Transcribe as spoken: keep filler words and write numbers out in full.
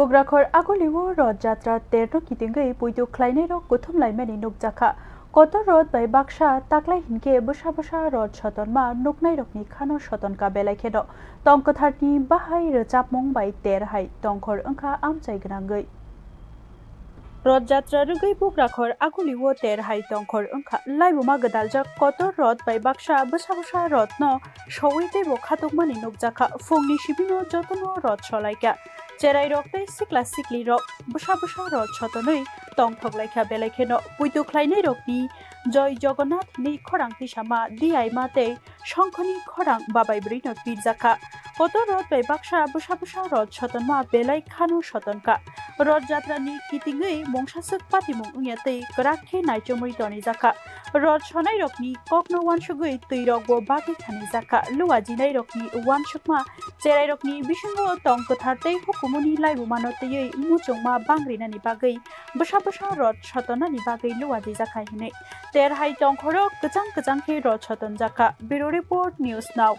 Bugrakhor Agulio Roth Jatra terno kitingwi puitu khlainairok kuthum laimani nukjakha. Kotor Roth bai baksa taklai hinkhe bwsa bwsa Roth sotonma nuknairokni khano sotonka belai kheno tong kwtharni bahai rwchapmung bai ter hai tongkhor wngkha amchai gwnangwi. Roth Jatra rwgwi Bugrakhor Agulio ter hai tongkhor wngkha. Laibuma gwdaljak Kotor Roth bai baksa bwsa bwsa Rothno sowi teibo khatokmani nukjakha. Phungni sibino jotono Roth solaikha. Cherairok tei sikla siklirok bwsa bwsa Roth sotonwi tongthoklaikha. Belai kheno puitu khlainairokni Joi Jagannath hinwi khorang tisama diaima tei songkhoni khorang babai bwrwino pirjakha. Kotor Roth bai baksa bwsa bwsa Roth sotonma belai khano sotonkha. Roth Jatrani kitingwi mungsaswk patimung wngya tei kwrak khe naichomwi tonijakha. Roth sonairokni kokno uansugwi twirokbo bagwi thanijakha. Luajinairokni uansukma cherairokni bisingo tong kwthar tei hukumuni laibumano twiwi muchungma bangrinani bagwi bwsa bwsa Roth sotonani bagwi luajijakha hinwi ter hai tongkhoro kwchang kwchang khe Roth sotonjakha. Bureau Report, News Now.